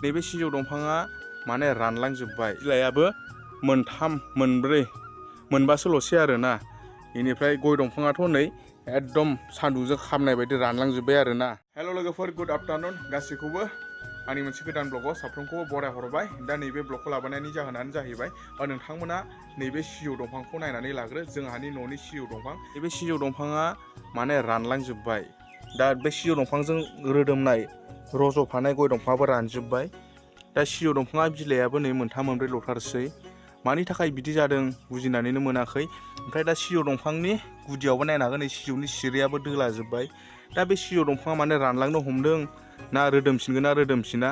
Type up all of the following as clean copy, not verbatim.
नैबे सिजौ दंफाङा माने रानलांजोब्बाय, बिलाइयाबो मोनथाम मोनब्रै मोनबासोल'सै आरोना। बेनिफ्राय गय दंफाङाथ' नै एकदम सान्दुंजों खामनाय बायदि रानलांजोब्बाय आरोना। हेल' लोगोफोर, गुड आफ्टारनुन गासैखौबो आंनि मोनसे गोदान ब्लगाव साफ्रोमखौबो बराय हरबाय। दा नैबे ब्लगखौ लाबोनायनि जाहोनानो जाहैबाय नोंथांमोना नैबे सिजौ दंफांखौ नायनानै लाग्रो। जोंहानि न'नि सिजौ दंफां, नैबे सिजौ दंफाङा माने रानलांजोब्बाय। दा बे सिजौ दंफांजों रोदोमनाय रज'फानाय गय दंफाङाबो रानजोब्बाय। दा सिजौ दंफाङा बिलाइयाबो नै मोनथाम मोनब्रै ल'थारसै। मानि थाखाय बिदि जादों बुजिनानैनो मोनाखै। ओमफ्राय दा सिजौ दंफांनि गुदियावबो नायनो हागोन, नै सिजौनि सिरियाबो दोलाजोब्बाय। दा बे सिजौ दंफाङा माने रानलांनो हमदों ना रोदोमफिनगोन ना रोदोमफिना,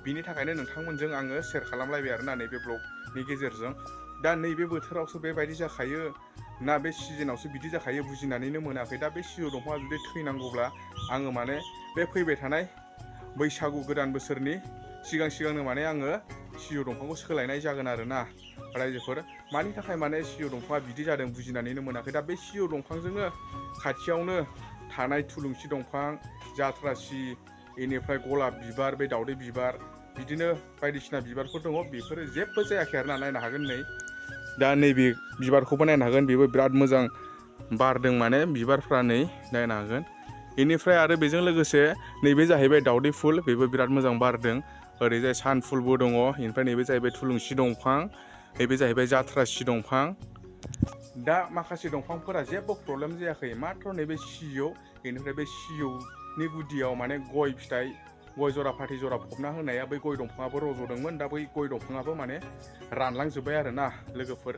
बिनि थाखायनो नोंथांमोनजों आङो शेयार खालामलायबाय आरोना नैबे ब्लगनि गेजेरजों। दा नैबे बोथोरावसो बेबायदि जाखायो ना बे सिजोनावसो बिदि जाखायो बुजिनानैनो मोनाखै। दा बे सिजौ दंफाङा जुदि थैनांगौब्ला आङो माने बे फैबाय थानाय बैसागु गोदान बोसोरनि सिगांनो माने आङो सिजौ दंफांखौ सोलायनाय जागोन आरोना रायजोफोर। मानि थाखाय माने सिजौ दंफाङा बिदि जादों बुजिनानैनो मोनाखै। दा बे सिजौ दंफांजोंनो खाथियावनो थानाय थुलुंसि दंफां, जाथ्रासि, बेनिफ्राय गलाब बिबार, बे दावदै बिबार, बिदिनो बायदिसिना बिबारफोर दङ, बेफोरो जेबो जायाखै आरोना। नायनो हागोन नै, दा नैबे बिबारखौबो नायनो हागोन, बेबो बिराद मोजां बारदों माने बिबारफ्रा नै नायनो हागोन। बेनिफ्राय आरो बेजों लोगोसे नैबे जाहैबाय दावदै फुल, बेबो बिराद मोजां बारदों। ओरैजाय सान फुलबो दङ। बेनिफ्राय नैबे जाहैबाय थुलुंसि दंफां, नैबे जाहैबाय जाथ्रासि दंफां। दा माखासे दंफांफोरा जेबो प्रब्लेम जायाखै, माथ्र' नैबे सिजौ, बेनिफ्राय बे सिजौनि गुदियाव माने गय फिथाइ, गय जरा फाथै जरा फबना होनाया बै गय दंफाङाबो रज'दोंमोन। दा बै गय दंफाङाबो माने रानलांजोब्बाय आरोना लोगोफोर,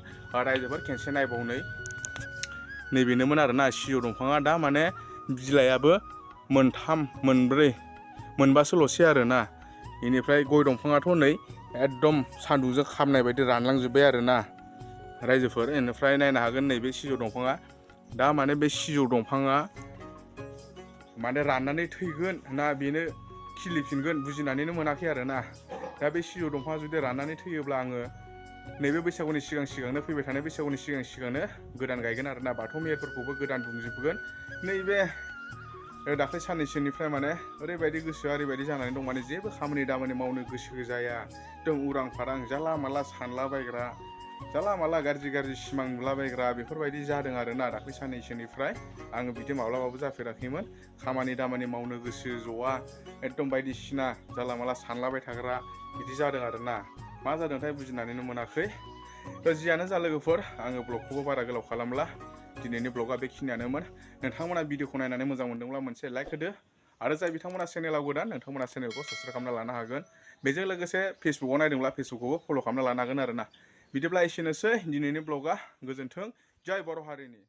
रायजोफोर खेनसे नायबाव नै, नैबेनोमोन आरोना सिजौ दंफाङा। दा माने बिलाइयाबो मोनथाम मोनब्रै मोनबासोल'सै आरोना। बेनिफ्राय गय दंफाङाथ' नै एकदम सान्दुंजों खामनाय बायदि रानलांजोब्बाय आरोना रायजोफोर। बेनिफ्राय नायनो हागोन नैबे सिजौ दंफाङा, दा माने बे सिजौ दंफाङा माने राननानै थैगोन ना बेनो खिलिफिनगोन बुजिनानैनो मोनाखै आरोना। दा बे सिजौ दंफाङा जुदि राननानै थैयोब्ला आङो नैबे बैसागुनि सिगांनो फैबाय थानाय बैसागुनि सिगांनो गोदान गायगोन आरोना। बाथौ मेहेरफोरखौबो गोदान दुमजोबगोन। नैबे दाख्लै साननैसोनिफ्राय माने ओरैबायदि गोसोआ ओरैबायदि जानानै दं, माने जेबो खामानि दामानि मावनो गोसो जाया, एकदम उरां फारां जाला माला सानलाबायग्रा, जाला माला गाज्रि सिमां नुलाबायग्रा, बेफोरबायदि जादों आरोना दाख्लै साननैसोनिफ्राय। आङो बिदि माब्लाबाबो जाफेराखैमोन। खामानि दामानि मावनो गोसो ज'आ, एकदम बायदिसिना जाला माला सानलाबाय थाग्रा, बिदि जादों आरोना। मा जादोंथाय बुजिनानैनो मोनाखै। जियानो जा लोगोफोर, आङो ब्लगखौबो बारा गोलाव खालामला। दिनैनि ब्लगा बेखिनियानोमोन। नोंथांमोना भिडिअखौ नायनानै मोजां मोनदोंब्ला मोनसे लाइक होदो, आरो जाय बिथांमोना चेनेलाव गोदान, नोंथांमोना चेनेलखौ साबस्क्राइब खालामना लानो हागोन। बेजों लोगोसे फेसबुकाव नायदोंब्ला फेसबुकखौबो फल' खालामना लानो हागोन आरोना। बिदिब्ला एसेनोसै दिनैनि ब्लगा। गोजोन्थों। जय बर' हारिनि।